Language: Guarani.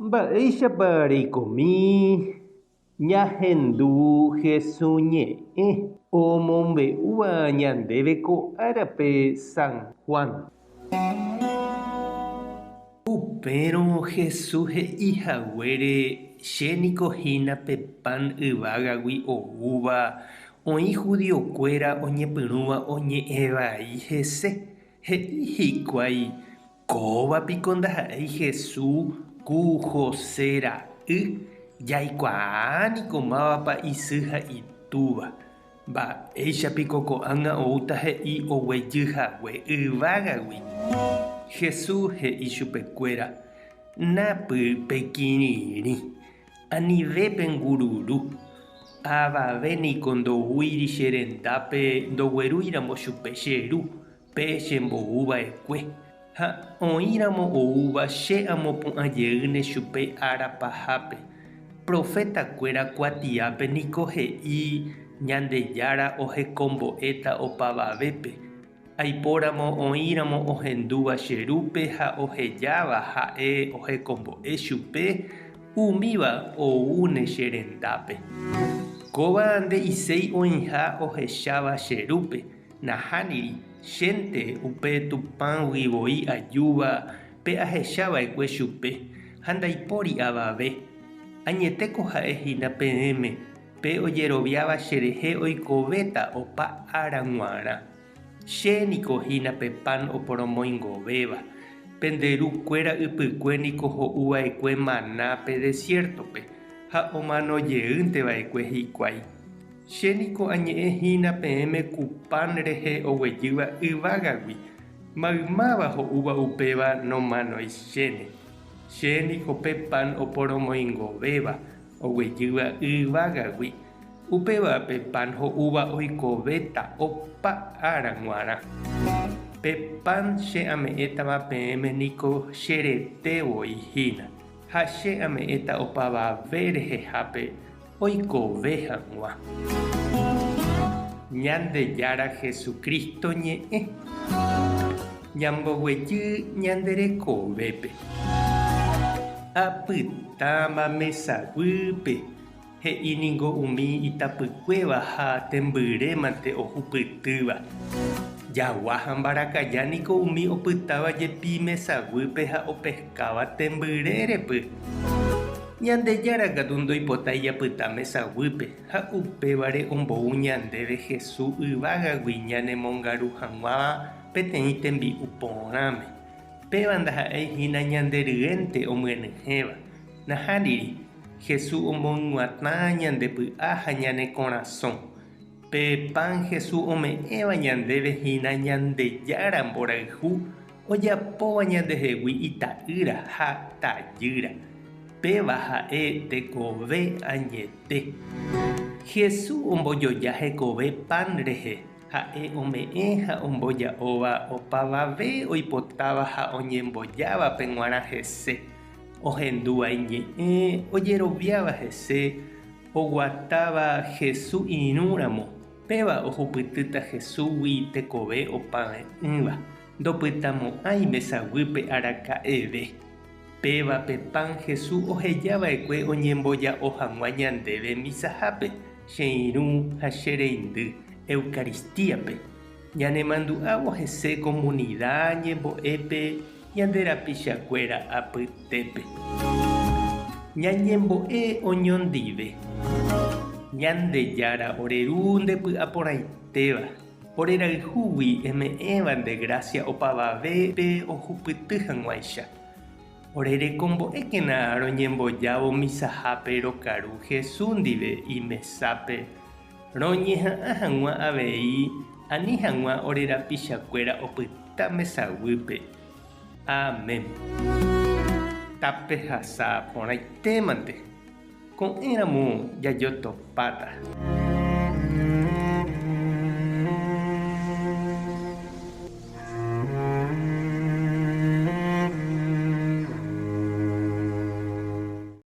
Mba'éichapa reikomi ñahendu Hesu ñe'ẽ omombe'úva ñandéve ko árape San Juan? Upérõ Hesu he'i haguére Che niko hína pe pan yvágagui oúva, oĩ judiokuéra oñepyrũva oñe'ẽ vai hese. He'i hikuái, Kóva piko ndaha'éi Hesu ku José ra'y, jaikuaa niko mávapa isy ha itúva. Mba'éicha piko ko'ág̃a oúta he'i oguejy hague yvágagui? Jesús he'i chupekuéra, Napy pekirirĩ, anive pengururu. Avave niko ndoúiri che rendápe ndoguerúiramo chupe che Ru, pe chembou va'ekue. Ha oĩramo oúva che amopu'ã jeýne chupe ára pahápe. Profeta-kuéra kuatiápe niko he'i Ñandejára ohekombo'éta opavavépe. Aipóramo oĩramo ohendúva che Rúpe ha ohejáva ha'e ohekombo'e chupe, umíva oúne che rendápe. Kóva nde'iséi oĩha ohecháva che Rúpe, Nahániri, chénte upe Tupãgui voi ajúva pe ahecha va'ekue chupe, ha ndaipóri avave. Añetéko ha'e hína peẽme, pe ojeroviáva cherehe oikovéta opa ára g̃uarã. Che niko hína pe pan oporomoingovéva. Pende ru kuéra ypykue niko ho'u va'ekue maná pe desiértope, ha omano jeýnte va'ekue hikuái. Che niko añe'ẽ hína peẽme ku pan rehe oguejýva yvágagui, maymáva ho'úva upéva nomanoichéne. Che niko pe pan oporomoingovéva oguejýva yvágagui, upéva pe pan ho'úva oikovéta opa ára g̃uarã. Pe pan che ame'ẽtava peẽme niko che rete voi hína, ha che ame'ẽta opavave rehehápe oikove hag̃ua. Ñandejára Jesucristo ñe'ẽ ñamboguejy ñande rekovépe. Apytáma mesaguýpe, he'i ningo umi itapykuéva ha tembyrémante ohupytýva. Jagua ha mbarakaja niko umi opytáva jepi mesaguýpe ha opeskáva tembyre repy. Ñandejára katu ndoipotái japyta mesaguýpe ha upévare ombou ñandéve Jesús yvágagui ñanemongaru hag̃ua peteĩ tembi'u porãme. Péva ndaha'éi hína ñande ryénte omyenyhẽva. Nahániri, Jesús omoyguatã ñande py'a ha ñane korasõ. Pe pan Jesús ome'ẽva ñandéve hína Ñandejára mborayhu ojapóva ñandehegui ita'ýra ha tajýra. Péva ha'e tekove añete. Jesús ombojoja hekove pan rehe, ha'e ome'ẽ ha omboja'óva opavave oipotáva ha oñembojávape g̃uarã hese, ohendúva iñe'ẽ, ojeroviáva hese, Oguatáva Hesu irũ ramo, péva ohupytýta Hesúgui tekove opave'ỹva, ndopytamo'ãi mesaguýpe araka'eve. Péva pe pan Hesu oheja va'ekue oñemboja'o hag̃ua ñandéve misahápe, che irũ ha che reindy, Eucaristíape. Ñanemandu'ávo hese komunida ñembo'épe ñande rapichakuéra apytépe. Ñañembo'e oñondive. Ñandejára ore Ru nde py'aporãitéva, ore rayhúgui eme'ẽva nde grásia opavavépe ohupyty hag̃uáicha. Ore rekombo'ékena roñembojávo misahápe rokaru Jesús ndive imesápe, roñeha'ã hag̃ua avei ani hag̃ua ore rapichakuéra opyta mesaguýpe. Amén. Tapehasa porãitémante, ko'ẽramo jajotopáta.